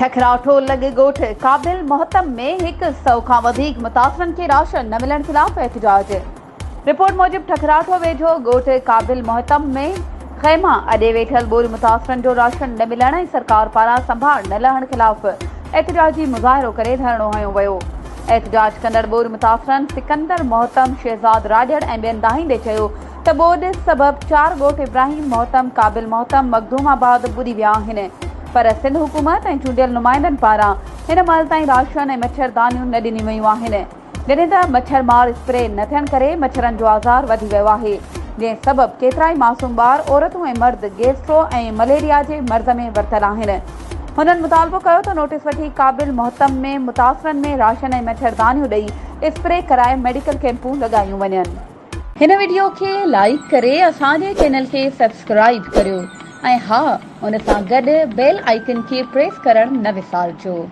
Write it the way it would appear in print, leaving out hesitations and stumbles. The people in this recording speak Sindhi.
ٺڪراٺو لڳ ڳوٺ قابل مهتم ۾ هڪ سئو کان وڌيڪ متاثرن کي راشن نه ملڻ خلاف احتجاج. رپورٽ موجب ٺڪراٺو ويجهو ڳوٺ قابل مهتم ۾ خيما اڏي ويٺل ٻوڏ متاثرن جو راشن نه ملڻ ۽ سرڪار پاران سنڀاڙ نه لهڻ خلاف احتجاجي مظاهرو ڪري ڌرڻو هنيو ويو. احتجاج ڪندڙ ٻوڏ متاثرن سڪندر مهتم، شهزاد راڄڙ ۽ ٻين دانهيندي چيو ته ٻوڏ سبب چار ڳوٺ ابراهيم مهتم، قابل مهتم، مخدوم آباد ٻڏي ويا آهن پر سنڌ حڪومت ۽ چونڊيل نمائندن پاران هن مهل تائين راشن ۽ مڇر دانيون نه ڏنيون ويون آهن جڏهن ته مڇر مار اسپري نه ٿيڻ ڪري مڇرن جو آزار وڌي ويو آهي جنهن سبب ڪيترائي معصوم ٻار، عورتون ۽ مرد گيسٽرو ۽ مليريا جي مرض ۾ ورتل آهن. هنن مطالبو ڪيو ته نوٽيس وٺي قابل مهتم ۾ متاثرن ۾ راشن ۽ مڇر دانيون ڏئي اسپري ڪرائي ميڊيڪل ڪئمپون لڳايون وڃن. هن وڊيو کي لائيڪ ڪري اسان جي چينل کي سبسڪرائيب ڪريو ۽ ها ان سان گڏ بيل آئيڪن کي پريس ڪرڻ نه وسارجو.